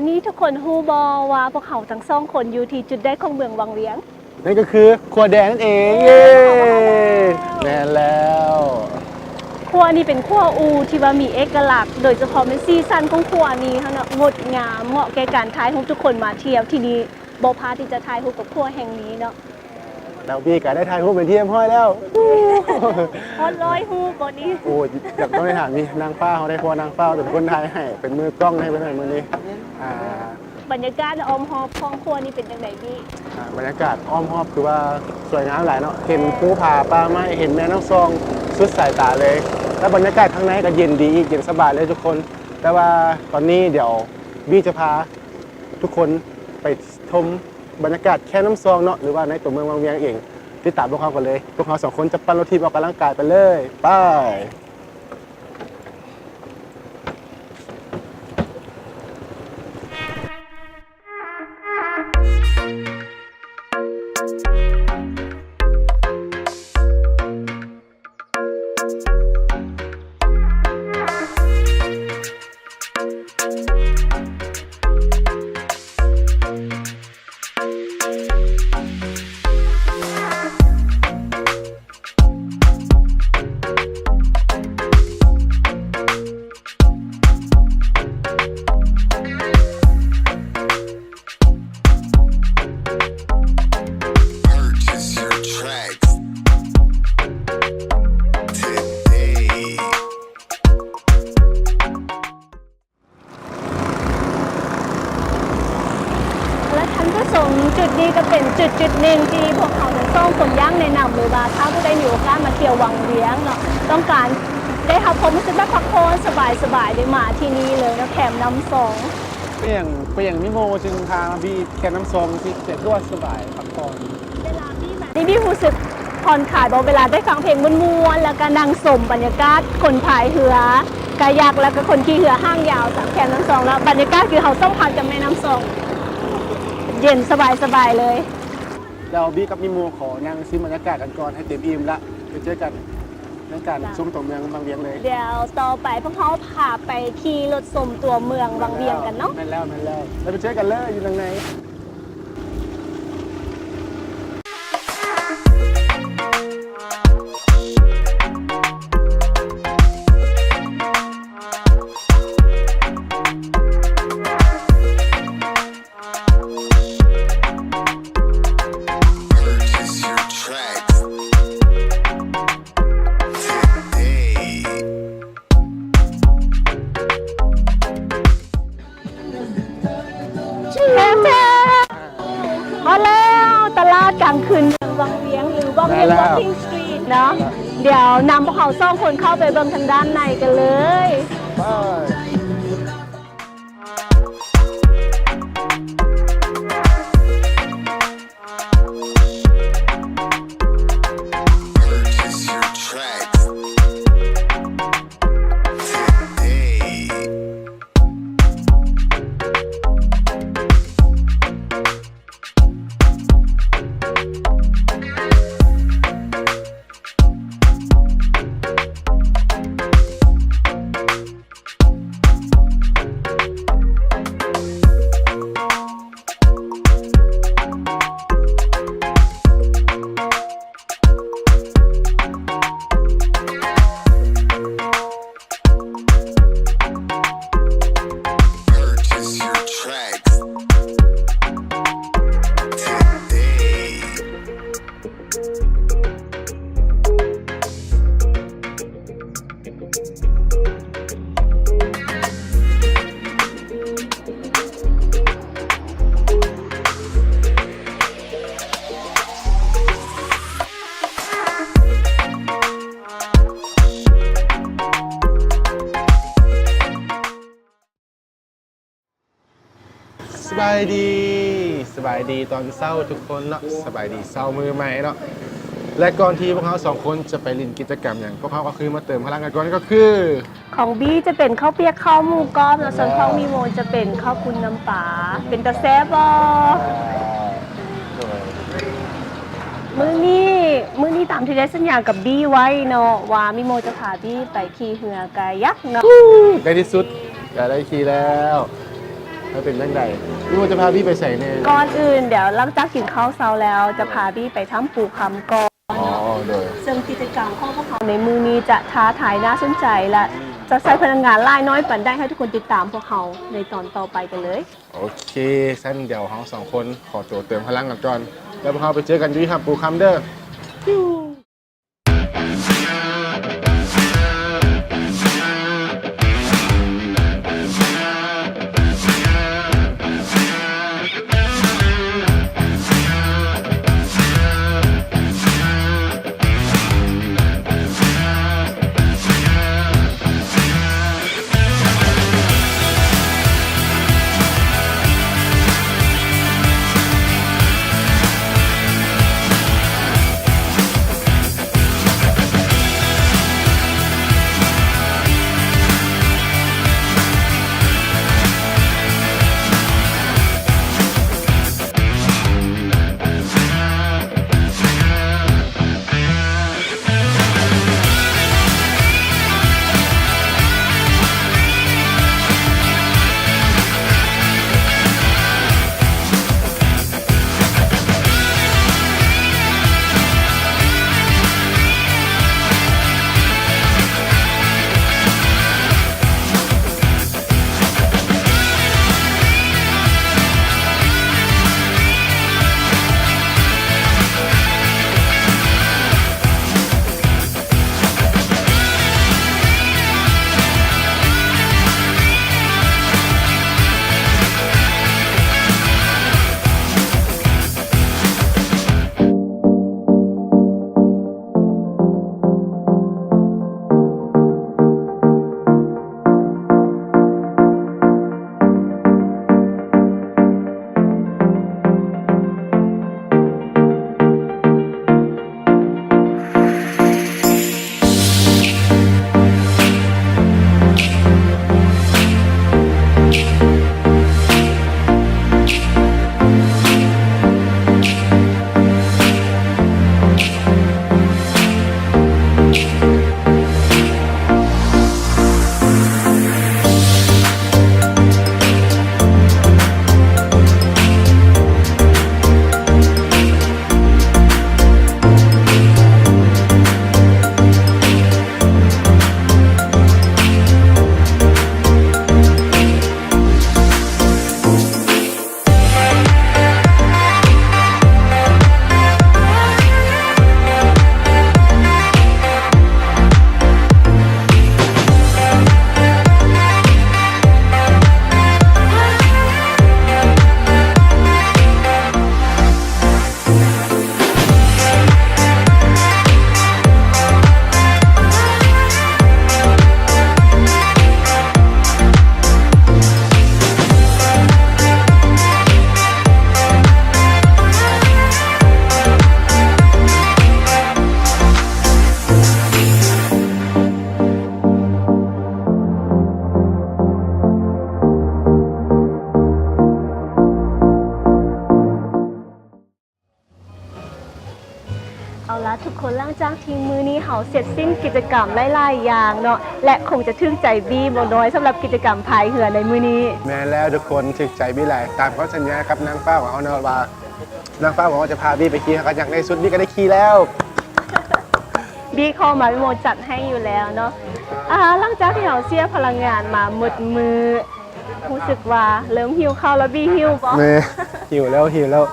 ນີ້ທຸກຄົນຮູ້ບໍ່ວ່າພວກເຮົາທັງສອງຄົນຢູ່ທີ່ຈຸດໃດຂອງເມືອງວັງວຽງ? ນັ້ນກໍຄືຂົວແດງນັ້ນເອງ. ເຢ້ ແມ່ນແລ້ວ. ຂົວນີ້ເປັນຂົວອູ່ທີ່ວ່າມີເອກະລັກ ໂດຍສະເພາະແມ່ນສີສັນຂອງຂົວນີ້ຫັ້ນເນາະ ງົດງາມ ເໝາະແກ່ການຖ່າຍຮູບ. ທຸກຄົນມາທ່ຽວທີ່ນີ້ບໍ່ພາດທີ່ຈະຖ່າຍຮູບກັບຂົວແຫ່ງນີ້ເນາະ. ແລ້ວບີກໍໄດ້ຖ່າຍຮູບເປັນທີ່ຮຽບຮ້ອຍແລ້ວ. ຮອດຮ້ອຍຮູບບໍ່ນີ້? ໂອ້ຍ ຢາກຕ້ອງໄດ້ຖາມນີ້ ນາງຟ້າເຮົາໄດ້ ເພາະວ່ານາງຟ້າເປັນຄົນຖ່າຍໃຫ້ ເປັນມືກ້ອງໃຫ້ເພິ່ນໃຫ້ມື້ນີ້. ອ່າ ບັນຍາກາດອ້ອມຮອບຂອງຂົວນີ້ເປັນຈັ່ງໃດບີ? ອ່າ ບັນຍາກາດອ້ອມຮອບຄືວ່າສວຍງາມຫຼາຍເນາະ ເຫັນພູຜາປ່າໄມ້ ເຫັນແມ່ນ້ຳຊອງສຸດສາຍຕາເລີຍ ແລະ ບັນຍາກາດຂ້າງໃນກໍເຢັນດີອີກ ເຢັນສະບາຍເລີຍທຸກຄົນ. ແຕ່ວ່າຕອນນີ້ດຽວບີຈະພາທຸກຄົນໄປ ຊົມບັນຍາກາດແຄມນ້ຳຊອງເນາະ ຫຼືວ່າໃນຕົວເມືອງວັງວຽງເອງ. ຕິດຕາມພວກເຮົາກັນເລີຍ. ພວກເຮົາສອງຄົນຈະປັ່ນລົດຖີບອອກກຳລັງກາຍໄປເລີຍ. ໄປ. Purchase your tracks today. ແລະ ທ່ານຜູ້ຊົມ, ຈຸດນີ້ກໍເປັນຈຸດຈຸດໜຶ່ງທີ່ພວກເຮົາທັງສອງຄົນຢາກແນະນຳເລີຍວ່າ ຖ້າຜູ້ໃດມີໂອກາດມາທ່ຽວວັງວຽງເນາະ, ຕ້ອງການໄດ້ຮັບຄວາມຮູ້ສຶກແບບພັກຜ່ອນສະບາຍໆ ໄດ້ມາທີ່ນີ້ເລີຍເນາະ, ແຄມນ້ຳຊອງ. ເປັນຫຍັງ ເປັນຫຍັງມີໂມຈຶ່ງພາມາບີແຄມນ້ຳຊອງ ທີ່ ຄືວ່າສະບາຍພັກຜ່ອນ? ເວລາບີມານີ້ບີຮູ້ສຶກຜ່ອນຄາຍບໍ່ ເວລາໄດ້ຟັງເພງມ່ວນໆ ແລ້ວກໍນັ່ງຊົມບັນຍາກາດຄົນພາຍເຮືອກາຍັກ ແລ້ວກໍຄົນຂີ່ເຮືອຫາງຍາວຕາມແຄມນ້ຳຊອງ ແລ້ວບັນຍາກາດຄືເຮົາສຳຜັດກັບແມ່ນ້ຳຊອງ ເຢັນສະບາຍໆ ເລີຍ. ແລ້ວບີກັບມີໂມຂໍນັ່ງຊິມບັນຍາກາດກັນກ່ອນໃຫ້ເຕັມອີ່ມລະ ໄປເຈີກັນໃນການຊົມຕົວເມືອງວັງວຽງເລີຍ. ດຽວຕໍ່ໄປພວກເຮົາພາໄປຂີ່ລົດຊົມຕົວເມືອງວັງວຽງກັນເນາະ. ແມ່ນແລ້ວ ແມ່ນແລ້ວ ແລ້ວໄປເຈີກັນເລີຍຢູ່ທາງໃນ. Purchase your tracks today. ຮອດແລ້ວ ຕະຫຼາດກາງຄືນເມືອງວັງວຽງ ຫຼື ວັງວຽງ Walking Street ເນາະ. ດຽວນຳພວກເຮົາສອງຄົນເຂົ້າໄປເບິ່ງທາງດ້ານໃນກັນເລີຍ. ໄປ. Purchase your tracks today. ສະບາຍດີ ສະບາຍດີຕອນເຊົ້າທຸກຄົນເນາະ, ສະບາຍດີເຊົ້າມື້ໃໝ່ເນາະ. ແລະ ກ່ອນທີ່ພວກເຮົາສອງຄົນຈະໄປຫຼິ້ນກິດຈະກຳຫຍັງ, ພວກເຮົາກໍຄືມາເຕີມພະລັງກັນກ່ອນ, ກໍຄື ຂອງບີຈະເປັນເຂົ້າປຽກເຂົ້າໝູກອບເນາະ, ສ່ວນຂອງມີໂມຈະເປັນເຂົ້າປຸ້ນນ້ຳປາ. ເປັນຕາແຊບບໍ່? ມື້ນີ້ ມື້ນີ້ຕາມທີ່ໄດ້ສັນຍາກັບບີໄວ້ເນາະ ວ່າມີໂມຈະພາບີໄປຂີ່ເຮືອກາຍັກເນາະ. ໃນທີ່ສຸດກໍໄດ້ຂີ່ແລ້ວ. ມັນເປັນຈັ່ງໃດ? ຫຼືວ່າຈະພາບີໄປໃສແດ່? ກ່ອນອື່ນ ດຽວຫຼັງຈາກກິນເຂົ້າເຊົ້າແລ້ວ ຈະພາບີໄປຖ້ຳພູຄຳກ່ອນ. ອໍ ໂດຍ. ເຊິ່ງກິດຈະກຳຂອງພວກເຮົາໃນມື້ນີ້ຈະທ້າທາຍໜ້າສົນໃຈ ແລະ ຈະໃຊ້ພະລັງງານຫຼາຍນ້ອຍປານໃດ ໃຫ້ທຸກຄົນຕິດຕາມພວກເຮົາໃນຕອນຕໍ່ໄປກັນເລີຍ. ໂອເຄ ຊັ້ນດຽວເຮົາສອງຄົນຂໍຕົວເຕີມພະລັງກັນກ່ອນ ແລ້ວພວກເຮົາໄປເຈີກັນຢູ່ທີ່ຖ້ຳພູຄຳເດີ້. ເອົາລະທຸກຄົນ, ຫຼັງຈາກທີ່ມື້ນີ້ເຮົາເສັດສິ້ນກິດຈະກຳຫຼາຍໆຢ່າງເນາະ ແລະ ຄົງຈະຖືກໃຈບີບໍ່ນ້ອຍສຳລັບກິດຈະກຳພາຍເຮືອໃນມື້ນີ້. ແມ່ນແລ້ວທຸກຄົນ, ຖືກໃຈບີຫຼາຍ. ຕາມຄຳສັນຍາກັບນາງຟ້າຂອງເຮົາເນາະວ່າ ນາງຟ້າບອກວ່າຈະພາບີໄປຂີ່ ເຮົາກໍຢາກໄດ້ຊຸດ, ບີກໍໄດ້ຂີ່ແລ້ວ. ບີຂໍມາ ມີໂມຈັດໃຫ້ຢູ່ແລ້ວເນາະ. ອາ ຫຼັງຈາກທີ່ເຮົາເສຍພະລັງງານມາໝົດມື້ ຮູ້ສຶກວ່າເລີ່ມຫິວເຂົ້າແລ້ວ. ບີຫິວບໍ່? ແມ່ນ ຫິວແລ້ວ ຫິວແລ້ວ.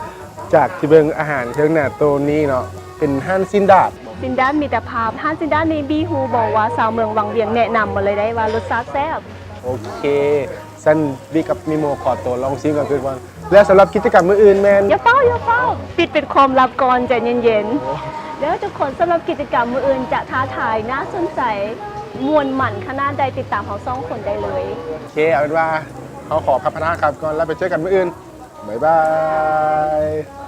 ຈາກທີ່ເບິ່ງອາຫານເທິງໜ້າໂຕນີ້ເນາະ ເປັນຮ້ານຊີ້ນດາດ. ຊີ້ນດາດມິດຕະພາບ. ຮ້ານຊີ້ນດາດນີ້ ບີຮູ້ບໍ່ວ່າຊາວເມືອງວັງວຽງແນະນຳມາເລີຍໄດ໋ວ່າລົດຊາດແຊບ. ໂອເຄ ຊັ້ນບີກັບມີໂມຂໍຕົວລອງຊີມກັນກ່ອນ. ແລ້ວສຳລັບກິດຈະກຳມື້ອື່ນແມ່ນ ຢ່າຟ້າວ ຢ່າຟ້າວ ປິດເປັນຄວາມລັບກ່ອນ, ໃຈເຢັນໆ. ໂອ້ ແລ້ວທຸກຄົນ, ສຳລັບກິດຈະກຳມື້ອື່ນຈະທ້າທາຍ, ໜ້າສົນໃຈ, ມ່ວນມັນຂະໜາດໃດ, ຕິດຕາມເຮົາສອງຄົນໄດ້ເລີຍ. ໂອເຄ ເອົາເປັນວ່າເຮົາຂໍພັກພະທານຄຳກ່ອນ ແລ້ວໄປເຈີກັນມື້ອື່ນ. ບາຍບາຍ.